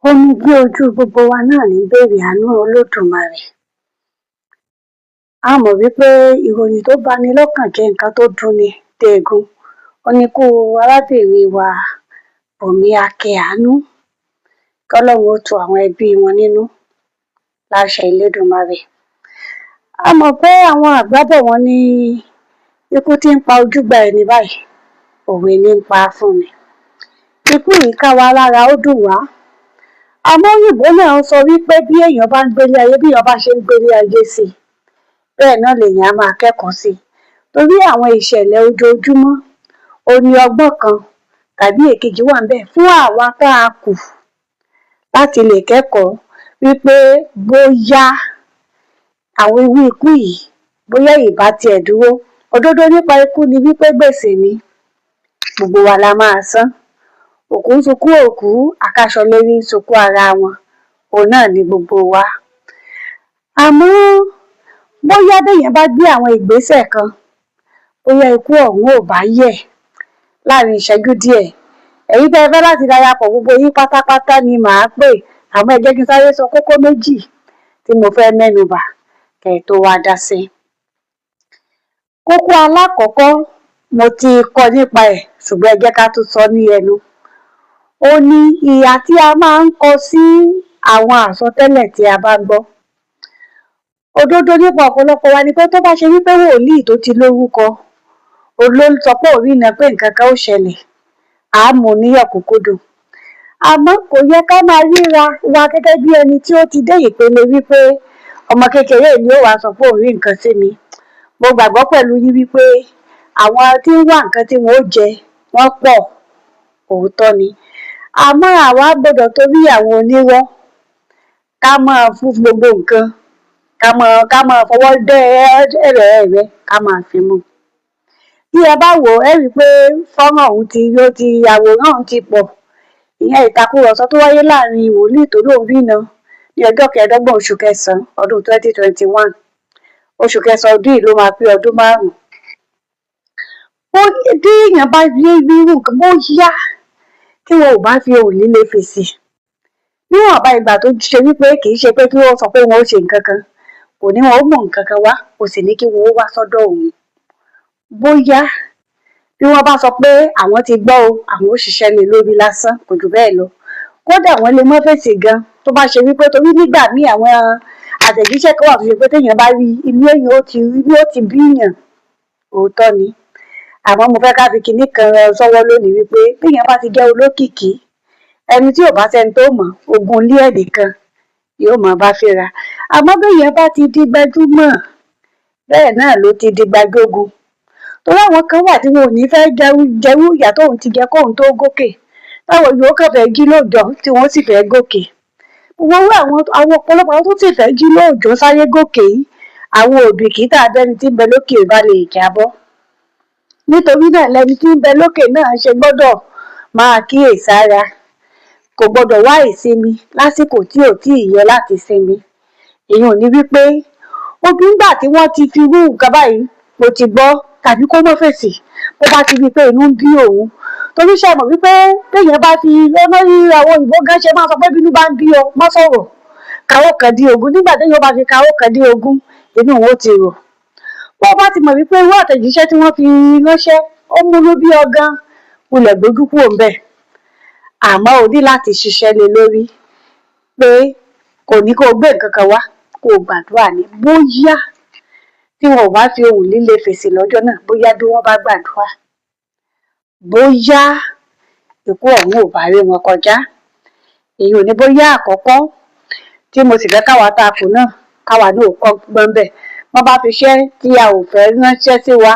Omijé ojú gbogbo wa náà ní béèrè àánú Olódùmarè. A mọ̀ wípé ìròyìn tó bani lọ́kàn jẹ́ nǹkan tó dunni déegun. Ó ní kú arábìnrin wa Bùnmi Akin-Àánú, kọ́lọ́run ó tu àwọn ẹbí wọn nínú láṣẹ Elédùmarè. A mọ̀ pé àwọn àgbà bọ̀, wọ́n ní ikú tí ń pa ojúgbà ẹni báyìí, òwe ní ń pa á fún ni. Ikú yìí ká wa lára, ó dùn wá. Àmọ́ òyìnbó náà sọ wípé bí èèyàn bá ń gbélé ayé, bí èèyàn bá ṣe ń gbélé ayé sí i, bẹ́ẹ̀ náà lèèyàn á máa kẹ́kọ̀ọ́ sí i. Torí àwọn ìṣẹ̀lẹ̀ ojoojúmọ́, ó ní ọgbọ́n kan tàbí èkejì wà ńbẹ̀ fún àwa tá a kù láti lè kẹ́kọ̀ọ́ wípé bóyá àwọn irú ikú yìí, bóyá ìbá tiẹ̀ dúró. Òdodo nípa ikú ni wípé gbèsè ni, gbogbo wa la máa san. Òkú ń sunkún òkú, akáṣọlérí ń sunkún ara wọn, òun náà ni gbogbo wa. Àmọ́ bóyá béèyàn bá gbé àwọn ìgbésẹ̀ kan, bóyá ikú ọ̀hún ò bá yẹ̀ láàrin ìṣẹ́jú díẹ̀. Ẹ̀yin tẹ́ ẹ fẹ́ láti darapọ̀, gbogbo yín pátápátá ni màá pè, àmọ́ ẹ jẹ́ kí n sáré sọ kókó méjì tí mo fẹ́ mẹ́nu bà kẹ́ ẹ tó wá dá sí. Kókó alákọ̀ọ́kọ́, mo ti kọ́ nípa ẹ̀, ṣùgbọ́n ẹ jẹ́ ká tún sọ ní ẹnu. Ó ní ìhà tí a máa ń kọ sí àwọn àsọtẹ́lẹ̀ tí a bá gbọ́. Òdodo nípa ọ̀pọ̀lọpọ̀ wa ni pé tó bá ṣe wípé wòlíì tó ti lórúkọ òun ló ń sọ pé òun ríran pé nǹkan kan ó ṣẹlẹ̀, à á mú un ní ọ̀kúnkúndùn. Àmọ́ kò yẹ ká máa ríra wa gẹ́gẹ́ bí ẹni tí ó ti dé ìpele wípé ọmọ kékeré ni ó wàá sọ pé òun rí nǹkan sí mi. Mo gbàgbọ́ pẹ̀lú yín wípé àwọn tí ń wá nǹkan tí wọ́n ó jẹ wọ́n pọ̀, òótọ́ ni. Àmọ́ àwa gbọ́dọ̀ torí àwọn onírọ́ ká máa fún gbogbo nǹkan, ká máa fọwọ́ dẹ́ ẹ̀rẹ̀ ká máa fi mú. Bí ẹ bá wò ó, ẹ rí i pé fọ́nrán ọ̀hún ti ó ti àwòrán ọ̀hún ti pọ̀. Ìyẹn ìtàkùrọ̀sọ tó wáyé láàrin wòlíì tó lóun ríran ní ọjọ́ 25 oṣù kẹsàn-án ọdún 2021. Oṣù kẹsàn-án ọdún yìí ló máa pé ọdún 5. Bí èèyàn bá rí irú nǹkan, bóyá tí wọn ò bá fi ohùn líle fèsì níwọ̀nba ìgbà tó ṣe wípé kì í ṣe pé kí wọ́n sọ pé wọn ó ṣe nǹkan kan, kò ní wọn ó mú nǹkan kan wá, kò sì ní kí wọn ó wá sọ́dọ̀ òun. Bóyá bí wọ́n bá sọ pé àwọn ti gbọ́ o, àwọn ó ṣiṣẹ́ lé lórí lásán, kò jù bẹ́ẹ̀ lọ. Kódà wọ́n lè mọ́ fèsì gan, tó bá ṣe wípé torí nígbà míì àwọn àtẹ̀jíṣẹ́ kan wà tó ṣe pé téèyàn bá rí, inú èèyàn ó ti inú ó ti bíyàn, òótọ́ ni. Àmọ́ mo fẹ́ ká fi kinní kan sọ́wọ́ lónìí wípé béèyàn bá ti jẹ́ olókìkí, ẹni tí ò bá sẹ́ni tó mọ̀, ogun ilé ẹ̀ nìkan yóò máa bá fínra. Àmọ́ béèyàn bá ti di gbajúmọ̀, bẹ́ẹ̀ náà ló ti di gbajúgun. Torí àwọn kan wà tí wọn ò ní fẹ́ jẹrú ìyà tóun ti jẹ kóun tó gòkè, táwọn yòó kàn fẹ́ jí lóòjọ́ tí wọ́n sì fẹ́ gòkè. Gbogbo àwọn ọ̀pọ̀lọpọ̀ àwọn tó sì fẹ́ jí lóòjọ́ sáré gòkè yìí, àwọn ò bìkítà bẹ́ni tí ń bẹ lókè bá lè jábọ́. Nítorí náà lẹni tí ń bẹ lókè náà ṣe gbọ́dọ̀ máa kíyèsára, kò gbọ́dọ̀ wá ìsinmi lásìkò tí ò tíì yẹ láti sinmi. Ìyẹn ò ní wípé ojú ńgbà tí wọ́n ti fi irú nǹkan báyìí, mo ti gbọ́, tàbí kó mọ́ fèsì bó bá ti rí i pé inú ń bí òun. Torí ṣe mọ̀ wípé téèyàn bá fi lórí, àwọn òyìnbó gan ṣe máa sọ pé bínú bá ń bí ọ, má sọ̀rọ̀, kàwọ́ kan dí ogún. Nígbà téèyàn bá fi kàwọ́ kan dí ogún, inú òun ó ti rò. Bó bá ti mọ̀ wípé irú àtẹ̀jíṣẹ́ tí wọ́n fi ránṣẹ́ ó múnú bí ọ gan, wulẹ̀ gbójú kúrò ńbẹ̀. Àmọ́ o ní láti ṣiṣẹ́ lé lórí pé kò ní kó o gbé nǹkan kan wá, kó o gbàdúrà ní. Bóyá tí wọn ò bá fi ohùn líle fèsì lọ́jọ́ náà, bóyá bí wọ́n bá gbàdúrà, bóyá ikú ọ̀hún ò bá rí wọn kọjá. Èyí ò ní bóyá àkọ́kọ́ tí mo sì fẹ́ káwa tá a kù náà, káwa náà ò kọ́ gbọ́n bẹ́ẹ̀. Wọ́n bá fi iṣẹ́ tí a ò fẹ́ ránṣẹ́ sí wa,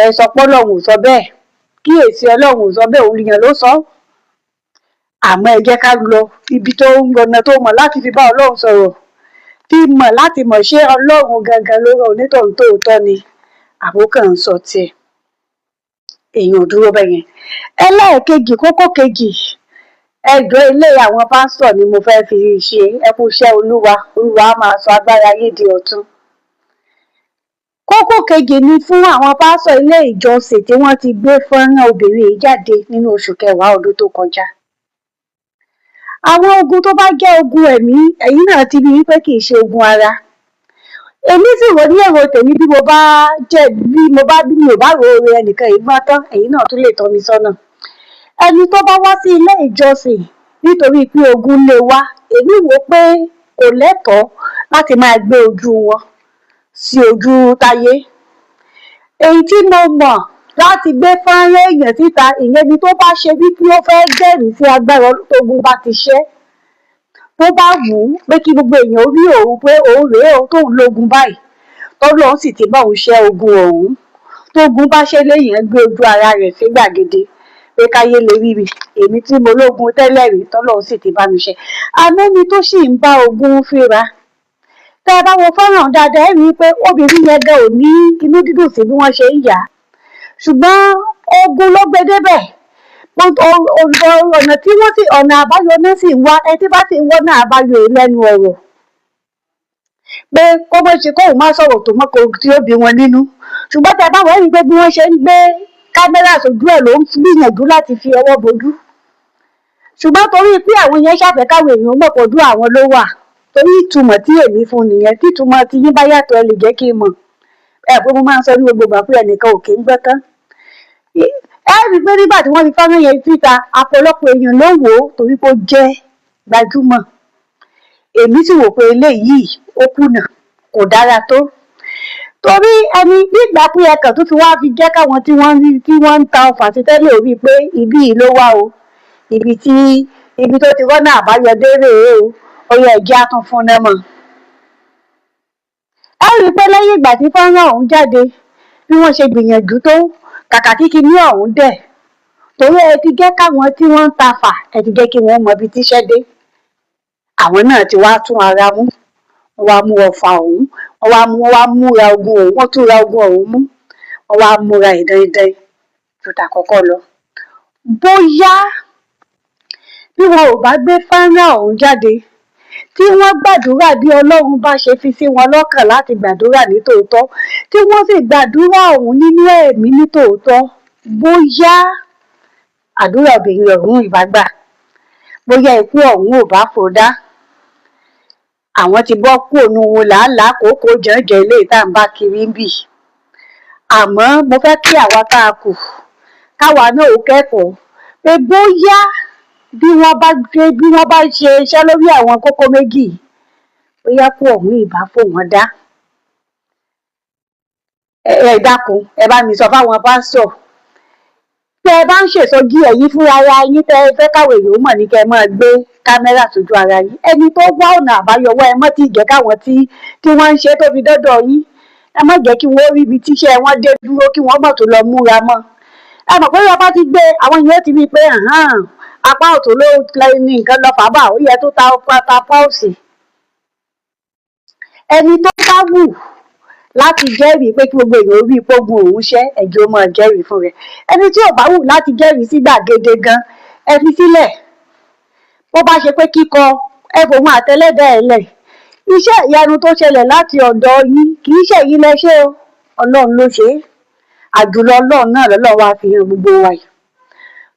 ẹ sọ pé Ọlọ́run ò sọ bẹ́ẹ̀, kíyèsí, Ọlọ́run ò sọ bẹ́ẹ̀, òun yẹn ló sọ. Àmọ́ ẹ jẹ́ ká lọ ibi tó ń ọ̀nà tó mọ̀ láti fi bá Ọlọ́run sọ̀rọ̀, fi mọ̀ láti mọ̀ ṣé Ọlọ́run gangan ló rán onítọ̀hún tóòtọ́ ni àbókàn ń sọ tiẹ̀. Èèyàn ò dúró bẹ́ẹ̀ yẹn. Ẹlẹ́ẹ̀kejì, kókó kejì, ẹjọ́ ilé àwọn pásítọ̀ ni mo fẹ́ fi ṣe. Ẹ kú iṣẹ́ Olúwa, Olúwa á máa sọ agbára yín di ọ̀tun. Kókó kejì ni fún àwọn pásítọ̀ ilé ìjọsìn tí wọ́n ti gbé fọ́nrán obìnrin yìí jáde nínú oṣù kẹwàá ọdún tó kọjá. Àwọn ogun tó bá jẹ́ ogun ẹ̀mí, ẹ̀yin náà ti rí wípé kì í ṣe ogun ara. Èmi sì rò ní èrò tèmi, bí mo bá jẹ́, bí mo bá, bí mi ò bá ro oore ẹnìkan yìí gbọ́n tán, ẹ̀yin náà tún lè tọ́ mi sọ́nà. Ẹni tó bá wá sí ilé ìjọsìn nítorí pé ogun lé wá, èmi wò pé kò lẹ́tọ̀ọ́ láti máa gbé ojú wọn sí ojú táyé. Èyí tí mo mọ̀ láti gbé fọ́nrán èèyàn síta, ìyẹn ni tó bá ṣe wípé ó fẹ́ jẹ́rìí sí agbára tógun bá ti ṣẹ́, tó bá wù ú pé kí gbogbo èèyàn rí òun pé òun rèé o, tóun lógun báyìí, tọ́lọ́run sì ti bá òun ṣẹ́ ogun ọ̀hún. Tógun bá ṣe léèyàn gbé ojú ara rẹ̀ sí gbàgede pé káyé lè rí mi, èmi tí mo lógun tẹ́lẹ̀ rí, tọ́lọ́run sì ti bá mi ṣe. Àmọ́ ẹni tó sì ń bá ogun fínra, tẹ́ ẹ bá wo fọ́nrán dáadáa, ẹ rí i pé obìnrin yẹn gan ò ní inú dídùn sí bí wọ́n ṣe ń yà á, ṣùgbọ́n ogun ló gbé débẹ̀. Ọ̀nà tí wọ́n sì, ọ̀nà àbáyọ náà sì ń wá. Ẹni tí bá sì ń wọ́nà àbáyọ yìí lẹ́nu ọ̀rọ̀ pé kó bó ṣe kóun má sọ̀rọ̀ tó mọ́ tí ó bí wọn nínú. Ṣùgbọ́n tẹ́ ẹ bá wọ́n rí i pé bí wọ́n ṣe ń gbé kámẹ́rà sójú ẹ̀ ló ń gbìyànjú láti fi ọwọ́ bojú, ṣùgbọ́n torí pé àwọn yẹn ṣàfẹ́ káwọn èèyàn mọ̀ pọ̀jù àwọn ló wà. Torí ìtumọ̀ tí èmi fún nìyẹn. Tí ìtumọ̀ tí yín bá yàtọ̀, ẹ lè jẹ́ kí n mọ̀. Ẹ pé mo máa ń sọ ní gbogbo ìgbà pé ẹnìkan ò kí ń gbọ́ tán. Ẹ rí i pé nígbà tí wọ́n fi fọ́nrán yẹn síta, ọ̀pọ̀lọpọ̀ èèyàn ló wò ó torí pé ó jẹ́ gbajúmọ̀. Èmi sì wò pé eléyìí ó kùnà, kò dára tó, torí ẹni nígbà pé ẹkàn tó fi wá fi jẹ́ káwọn tí wọ́n rí tí wọ́n ń ta ọfà sí tẹ́lẹ̀ rí pé ibi yìí ló wà o, ibi tí ibi tó ti rọ́nà àbáyọdé rèé o, ó yẹ ẹ̀jẹ̀ á tún fún náà mọ́. Ẹ rí i pé lẹ́yìn ìgbà tí fọ́nrán ọ̀hún jáde, bí wọ́n ṣe gbìyànjú tó, kàkà kíkí ní ọ̀hún dẹ̀, torí ẹ ti jẹ́ káwọn tí wọ́n ń ta fà, ẹ ti jẹ́ kí wọ́n mọ ibi tíṣẹ́ dé. Àwọn náà ti wá tún ara mú, wọ́n wá mú ọfà ọ̀hún, wọ́n wá múra ogun ọ̀hún, wọ́n tún ra ogun ọ̀hún mú, wọ́n wá múra ẹ̀ dandan ju tàkọ́kọ́ lọ. Bóyá bí wọn ò bá gbé fọ́nrán ọ̀hún jáde, tí wọ́n gbàdúrà bí Ọlọ́run bá ṣe fi sí wọn lọ́kàn láti gbàdúrà nítòótọ́, tí wọ́n sì gbàdúrà ọ̀hún nínú ẹ̀mí nítòótọ́, bóyá àdúrà obìnrin ọ̀hún ìbá gbà, bóyá ikú ọ̀hún ò bá fò dá. Àwọn ti bọ́ kúrò nínú làálàá kòókòó jànjàn eléyìí tá à ń bá kiri ń bì. Àmọ́ mo fẹ́ kí àwa tá a kù, káwa náà ó kẹ́kọ̀ọ́ pé bóyá bí wọ́n bá gbé, bí wọ́n bá ṣe iṣẹ́ lórí àwọn kókó méjì, bóyá kú ọ̀hún ìbá fò wọ́n dá. Ẹ dákun, ẹ bá mi sọ fáwọn pásítọ̀, tẹ́ ẹ bá ń ṣèsọjí, ẹ̀yin fúnra ara yín, tẹ́ ẹ fẹ́ káwọn èèyàn mọ̀ ní kẹ́ ẹ máa gbé kámẹ́rà sójú ara yín. Ẹni tó wá ọ̀nà àbáyọ wá, ẹ má tí ì jẹ́ káwọn tí wọ́n ń ṣe tó fi dọ́dọ̀ yín, ẹ má jẹ́ kí wọ́n rí ibi tíṣẹ́ wọn dé dúró, kí wọ́n mọ̀ tó lọ múra mọ́. Ẹ mọ̀ pé bí wọ́n bá ti gbé, àwọn èèyàn ti rí i pé apá ọ̀tún ló ní nǹkan lọ fà bá, ó yẹ tó ta apá òsì. Ẹni tó bá wù láti jẹ́rìí pé kí gbogbo èèyàn rí i pógun òun ṣẹ́, ẹ̀jẹ̀ ó máa jẹ́rìí fún rẹ̀. Ẹni tí ò bá wù láti jẹ́rìí sí gbàgede gan, ẹ fi sílẹ̀. Bó bá ṣe pé kíkọ, ẹ fòun àtẹlẹ́dàá ẹ̀ lẹ̀. Iṣẹ́ ìyanu tó ṣẹlẹ̀ láti ọ̀dọ̀ yín, kì í ṣe ẹ̀yin lẹ ṣe o, Ọlọ́run ló ṣe é. Àjùlọ Ọlọ́run náà lọ́lọ́run wá fi hàn gbogbo wa yìí.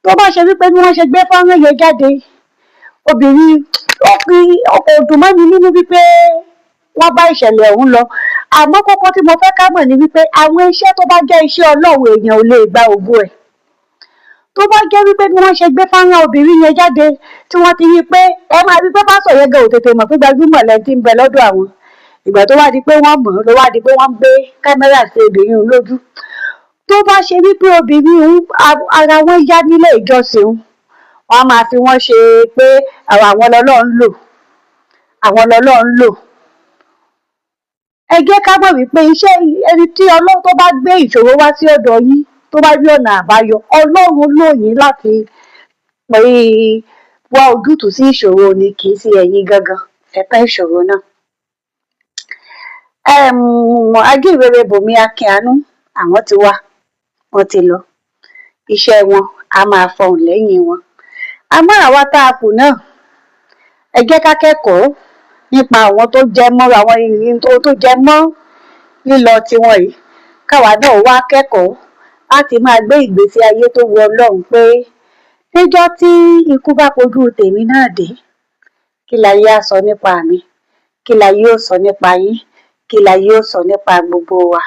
Tó bá ṣe wípé bí wọ́n ṣe gbé fọ́nrán yẹn jáde, obìnrin ó fi ọkọ̀ dùn mọ́ mi nínú wípé wọ́n bá ìṣẹ̀lẹ̀ ọ̀hún lọ. Àmọ́ kókó tí mo fẹ́ ká mọ̀ ni wípé àwọn iṣẹ́ tó bá jẹ́ iṣẹ́ Ọlọ́run, èèyàn ò lè gba ògo ẹ̀. Tó bá jẹ́ wípé bí wọ́n ṣe gbé fọ́nrán obìnrin yẹn jáde, tí wọ́n ti rí i pé, ẹ máa rí i pé pásítọ̀ yẹn gan ò tètè mọ̀ pé gbajúmọ̀ lẹni tí ń bẹ lọ́dọ̀ àwọn. Ìgbà tó wá di pé wọ́n mọ̀, ló wá di pé wọ́n gbé kámẹ́rà sí obìnrin òun lójú. Tó bá ṣe wípé obìnrin òun ara wọn yá nílé ìjọsìn, wọ́n á máa fi wọ́n ṣe pé àwọn lọ́lọ́run lò, àwọn lọ́lọ́run lò. Ẹ jẹ́ ká mọ̀ wípé iṣẹ́ ẹni tí Ọlọ́run tó bá gbé ìṣòro wá sí ọ̀dọ̀ yín, tó bá rí ọ̀nà àbáyọ, Ọlọ́run lò yín láti pé wá ojútùú sí ìṣòro ni, kì í ṣe ẹ̀yin gangan ẹ tán ìṣòro náà. Ajíhìnrere Bùnmi Akínàánú, àwọn ti wá, wọ́n ti lọ. Iṣẹ́ wọn á máa fọhùn lẹ́yìn wọn. Àmọ́ àwa tá a kù náà, ẹ jẹ́ ká kẹ́kọ̀ọ́ nípa àwọn tó jẹ mọ́, àwọn ìrìn tó jẹ mọ́ lílọ tiwọn yìí, káwa náà wá kẹ́kọ̀ọ́ láti máa gbé ìgbésí ayé tó wu Ọlọ́run, pé níjọ́ tí ikú bá pojú tèmi náà dé, Kí láyé á sọ nípa mi? Kí láyé ó sọ nípa yín? Kí láyé ó sọ nípa gbogbo wa?